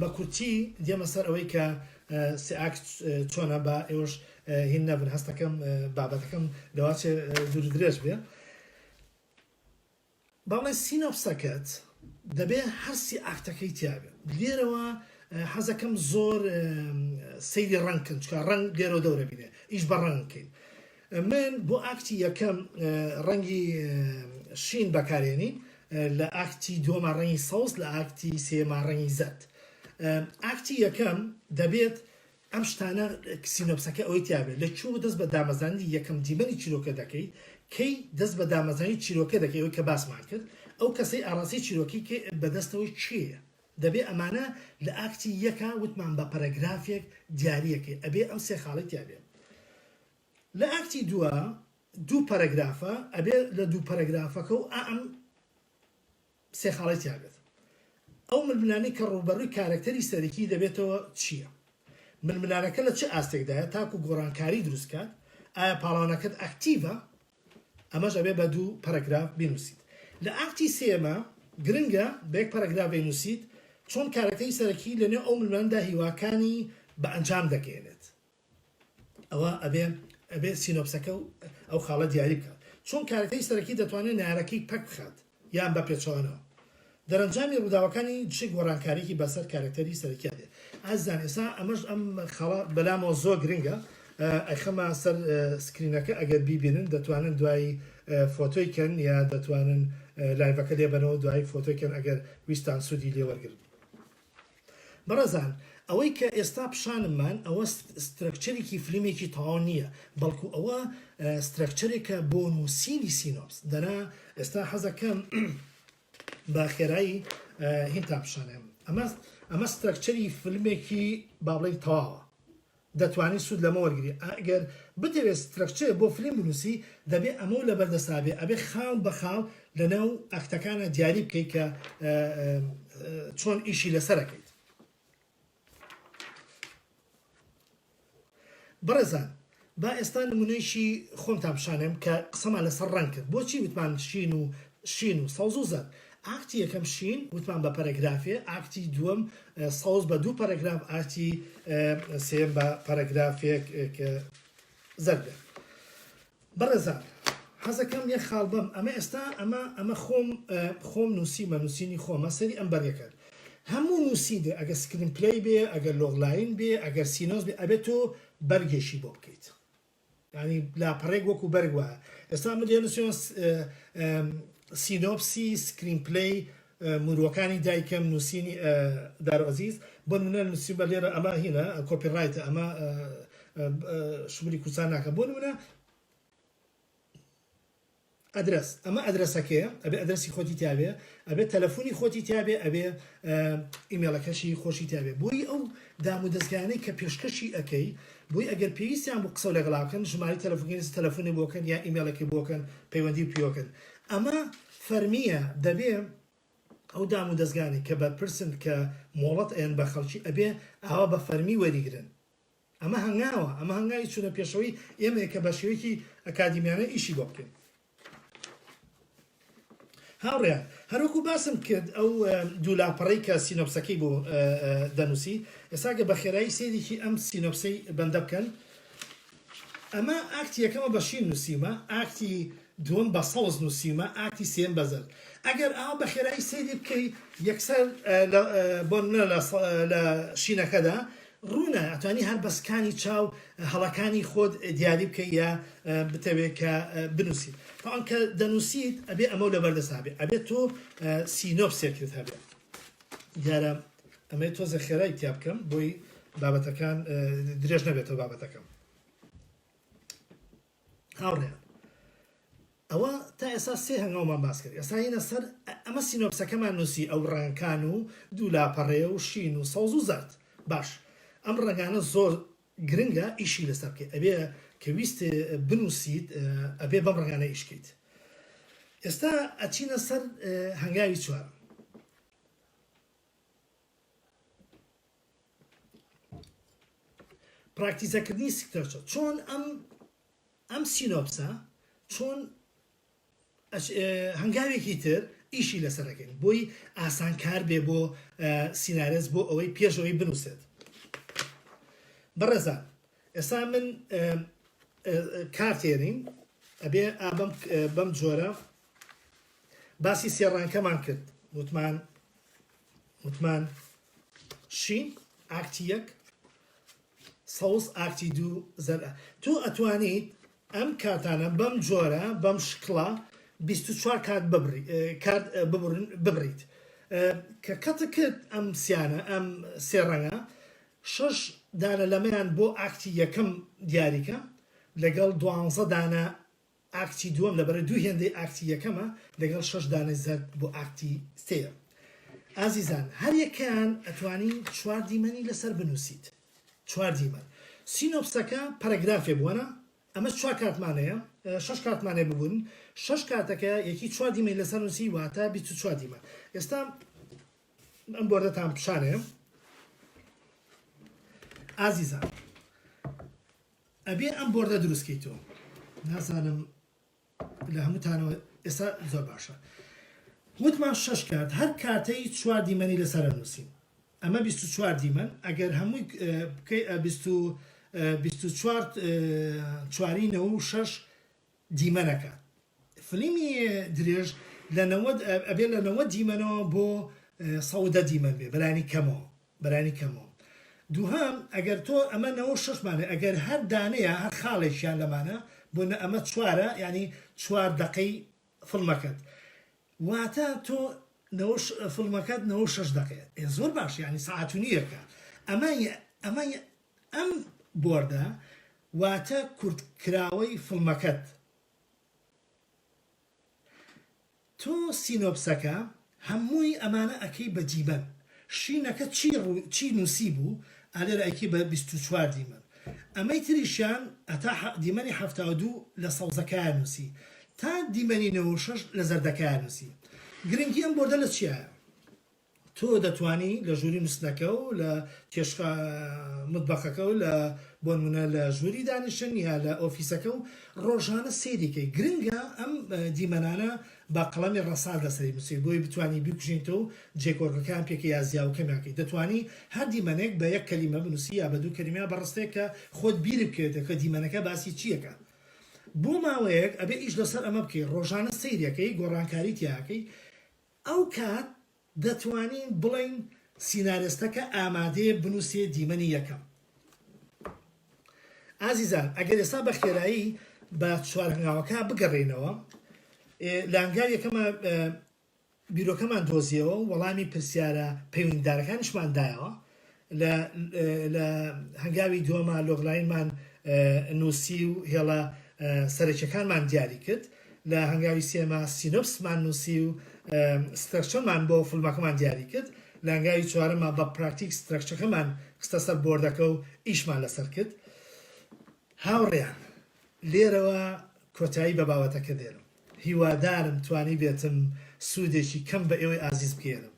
بە کورتی دێمە سەر ئەوەی کە سێ act چۆنە با ئێوەش هین نەبن هەستەکەم بابەتەکەم لەواچێ دوور درێژ بێ. بەڵێ سینۆپسەکەت دەبێ هەرسی ئاکتەکەی تیابێ لێرەوە حەزەکەم زۆر سەیری ڕەنگ کەن چکە ڕەنگ لێرەوە دەورە بینێ ئیش بە ڕەنگ کەین من بۆ ئاکتی یەکەم ڕەنگی شین بەکارێنین لە ئاکتی دووەما ڕەنگی سەوز لە ئاکتی سێما ڕەنگی زەرد ئاکتی یەکەم دەبێت ئەم شتانە سینۆپسەکە ئەوەی تیابێت لە کوێوە دەست بە دامەزراندنی یەکەم دیمەنی چیرۆکە دەکەیت، کەی دەست بە دامەزرانی چیرۆکە دەکەی ئەوەی کە باسمان کرد، ئەو کەسەی ئاڕاستەی چیرۆکی بەدەستەوەی کێیە؟ دەبێ ئەمانە لە ئاکتی یەکا وتمان بە پەرەگرافێک دیاریەکەی ئەبێ ئەم سێ خاڵەی تیابێ. لە ئاکتی دووا دوو پەرەگرافە ئەبێ لە دوو پەرەگرافەکە و ئا ئەم سێ خاڵی تیا بێت. ئەو ململانێی کە ڕووبەڕووی کارەکتەری سەرەکی دەبێتەوە چییە؟ ململانەکە لە چ ئاستێکدایە تاکو گۆڕانکاری دروست کات؟ ئایا پاڵەوانەکەت ئەکتیڤە؟ ئەمەش ئەبێ بە دوو پەرەگراف بینووسیت. لە ئاکتی سێیەما گرنگە بە یەک پەرەگراف بینووسیت چۆن کارەکتەری سەرەکی لەنێو ئەو ململانێدا هیواکانی بە ئەنجام دەگەیەنێت. ئەوە ئەبێ ئەبێ سینۆپسەکە و ئەو خاڵە دیاری بکات چۆن کارەکتەری سەرەکی دەتوانێت نارەکەی پەک بخات یان بە پێچەوانەوە دەرەنجامی ڕووداوەکانی چ گۆڕانکاریی بەسەر کارەکتەری سەرەکیا دێت ئازیزان ئێستا ئەمەش ئەم خاڵە بەلامەوە زۆر گرنگە ئەیخەمە سەر سکرینەکە ئەگەر بیبینن دەتوانن دوایی فۆتۆی کەن یا دەتوانن لایڤەکە لێبەنەوە دوایی فۆتۆی کەن ئەگەر ویستان سوودی لێوەرگرن بەڕێزان ئەوەی کە ئێستا پیشانممان ئەوە structure ێکی فلیمێکی تەواو نییە بەڵکو ئەوە structure ێکە بۆ نووسینی سینۆپس دەنا ئێستا حەزەکەم بە خێرایی هینتان پیشانێم ئەمە ئەمە structure ی فیلمێکی با بڵێین تەواوە دەتوانی سوود لەمە وەرگری ئەگەر بتەوێت structure بۆ فلیم بنووسی دەبێ ئەمەو لەبەردەستا بێ ئەبێ خاڵ بە خاڵ لەناو ئەکتەکانە دیاری بکەیت کە چۆن ئیشی لەسەرەکەیت بەڕێزان با ئێستا نمونەیەکی خۆمتان پیشانێم کە قسەمان لەسەر ڕەنگ کرد بۆچی وتمان شین و شین و سەوز و زەرد ئاکتی یەکەم شین وتمان بە پەرەگرافێ ئاکتی دووەم سەوز بە دوو پەرەگراف ئاکتی سێم بە پەرەگرافێک کە زەرد بێت بەڕێزان حەزەکەم یەک خاڵ بەم ئەمە ئێستا ئەمە ئەمە خۆم خۆم نووسیمە نووسینی خۆمە سەری ئەم بەرگەکەن هەموو نووسینێ ئەگەر screenplay بێ ئەگەر logline بێ ئەگەر سینۆپس بێ ئەبێت تۆ بەرگێکی بۆ بکەیت ینی لاپەڕێک وەکو بەرگ وایە ئێستا من لێ نووسیوم سینۆپسی screenplay موروەکانی دایکم نووسینی دارو عەزیز بۆ نمونە نووسیمە لێرە ئەمە هینە copyright ە ئەمە شمولی کوردستان ناکە بۆ نمونە ئەدرەس، ئەمە ئەدرەسەکەیە، ئەبێ ئەدرەسی خۆتی تیابێ، ئەبێ تەلەفونی خۆتی تیابێ، ئەبێ ئیمێڵەکەشی خۆشی تیابێ، بۆی ئەو دام و دەزگایانەی کە پێشکەشی ئەکەی، بۆی ئەگەر پێویستیان بوو قسەو لەگەڵا بکەن، ژمارەی تەلەفونەکەی نوسی تەلەفونی بۆ کەن یا ئیمێڵێکی بۆ کەن، پەیوەندی پێوە کەن. ئەمە فەرمییە، دەبێ ئەو دام و دەزگانەی کە بەرپرسن کە مۆڵەت ئەیەن بە خەڵکی ئەبێ ئاوا بە فەرمی وەریگرن. ئەمە هەنگاوە، ئەمە هەنگاوی چوونە پێشەوەی ئێمەیە کە بە شێوەیەکی ئەکادیمیانە ئیشی بۆ بکەین. هاوڕێیان هەروەکو باسم کرد ئەو دوو لاپەڕەی کە سینۆپسەکەی بۆ دەنووسی ئێستا گە بە خێرایی سەیرێکی ئەم سینۆپسەی بەندە بکەن ئەمە ئاکتی یەکەمە بە شین نووسیومە ئاکتی دووەم بە سەوز نووسیومە ئاکتی سێم بە زەرد ئەگەر ئاوا بە خێرایی سەیری بکەی یەکسەر بۆ نمونە لە شینەکەدا ڕوونە ئەتوانی هەر بە سکانی چاو هەڵەکانی خۆت دیاری بکەی یا بتەوێت کە بنووسیت تەوان کە دەنووسیت ئەبێ ئەمەو لەبەردەست هەبێ ئەبێت تۆ سینۆپسێکت هەبێ دیارە ئەمەی تۆزە خێرای تیا بکەم بۆی بابەتەکان درێژ نەبێتەوە بابەتەکەم هاوڕێیان ئەوە تا ئێستا سێ هەنگاومان باس کرد ئێستا هینە سەر ئەمە سینۆپسەکەمان نووسی ئەو ڕەنگەکان و دوو لاپەڕێ و شین و سەوز و زەرد باش ئەم ڕەنگانە زۆر گرنگە ئیشی لەسەر بکەیت ئەبێ کە ویست بنووسیت ئەبێ بەم ڕەنگانە ئیش بکەیت ئێستا ئەچینە سەر هەنگاوی چوارم پراکتیزەکردنی structure چۆن ئەم ئەم سینۆپسە چۆن هەنگاوێکی تر. ئیشی لەسەرەکەین بۆی ئاسانکار بێ بۆ سینارێست بۆ ئەوەی پێش ئەوەی بنووسێت. بەڕێزان ئێستا من کارتێنین ئەبێ ئابم بەم جۆرە باسی سێڕانکەمان کرد وتمان وتمان شین act ی یەک سەوز act ی دوو زەرد تۆ ئەتوانیت ئەم کارتانە بەم جۆرە بەم شکڵە 24 کات ببڕی کارت ببڕن ببڕیت کە کەتە کرد ئەم سیانە ئەم سێ ڕەنگە شەش دانە لەمەیان بۆ act ی یەکەم دیاریکە لەگەڵ دوانزە دانە act ی دووەم لەبەرئ دوو هێندەی act ی یەکەمە لەگەڵ شەش دانەی زەرد بۆ act ی سێیەم. ئازیزان هەر یەکەیان ئەتوانی چوار دیمەنی لەسەر بنووسیت چوار دیمەن. synopsis ەکە paragraph ێ بووە نا؟ ئەمەش چوار کارتمان هەیە شەش کارتمان هەیە ببورن شەش کارتەکە یەکی چوار دیمەنی لەسەر نووسی واتە 24 دیمەن. ئێستا ئەم board ەتان پیشانەیە ئازیزان ئەبێ ئەم board ە دروست کەیتەوە نازانم لە هەمووتانەوە ئێستا زۆر باشە وتمان شەش کارت هەر کارتەی چوار دیمەنی لەسەر نووسین ئەمە 24 دیمەن ئەگەر هەمووی بکەی 24 چواری نەوە و شەش دیمەنەکە فلیمی درێژ لە 90 ئەبێ لە 90 دیمەنەوە بۆ 110 دیمەن بێ بەلانی کەمەوە بەلانی کەمەوە. دووهەم، ئەگەر تۆ ئەمە 96 مانە ئەگەر هەر دانەیە هەر خاڵێکیان لەمانە بۆ نە ئەمە چوارە یانی چوار دەقەی فڵمەکەت واتە تۆ نەوە فڵمەکەت 96 دەقەیە ئێ زۆر باش یانی سەعات و نیوێکە ئەمە ئەمە ئەم board ە واتە کورتکراوەی فڵمەکەت تۆ synopsis ەکە هەمووی ئەمانە ئەکەی بە دیمەن شینەکە چی ڕوو چی نوسی بوو ئالێرە ئەیکەی بە 24 دیمەن ئەمەی تریشیان هەتا دیمەنی 72 لە سەوزەکەیا نوسی تا دیمەنی 96 لە زەردەکەیا نوسی گرنگی ئەم board ە لە چیایە؟ تۆ دەتوانی لە ژووری نوستنەکە و لە چێشخا متبەخەکە و لە بۆنمونە لە ژووری دانیشتن یا لە ئۆفیسەکە و ڕۆژانە سەیری کەی گرنگە ئەم دیمەنانە بە قەڵەمی ڕەساس لەسەری بنووسی بۆی بتوانی بیکوژێنیتەوە و جێگۆڕکەکان پێکەی یا زیا و کەمیان کەی دەتوانی هەر دیمەنێک بە یەک کەلیمە بنووسی یا بە دوو کەلیمە یا بە ڕستەیەک کە خۆت بیرت بکەوێتەوە کە دیمەنەکە باسی چییەکە بۆ ماوەیەک ئەبێ ئیش لەسەر ئەمە بکەی ڕۆژانە سەیرەکەی گۆڕانکاری تیاکەی ئەو کات دەتوانین بڵێین سینارێستەکە ئامادەیە بنووسێ دیمەنی یەکەم. ئازیزان ئەگەر ئێستا بە خێرایی بە چوار هەنگاوەکە بگەڕێینەوە، لە هەنگاوی یەکەمە بیرۆکەمان دۆزیەوە و وەڵامی پرسیارە پەیوەندیدارەکانیشمان دایەوە. لە لە هەنگاوی دووەما logline مان نووسی و هێڵە سەرەکیەکانمان دیاری کرد. لە هەنگاوی سێما synopsis مان نووسی و structure مان بۆ فیلمەکەمان دیاری کرد. لە هەنگاوی چوارەما بە پراکتیک structure ەکەمان خستە سەر board ەکە و ئیشمان لەسەر کرد. هاوڕێیان لێرەوە کۆتایی بە بابەتەکە دێنم. هیوادارم توانیبێتم سوودێکی کەم بە ئێوەی ئازیز بگەیەنم.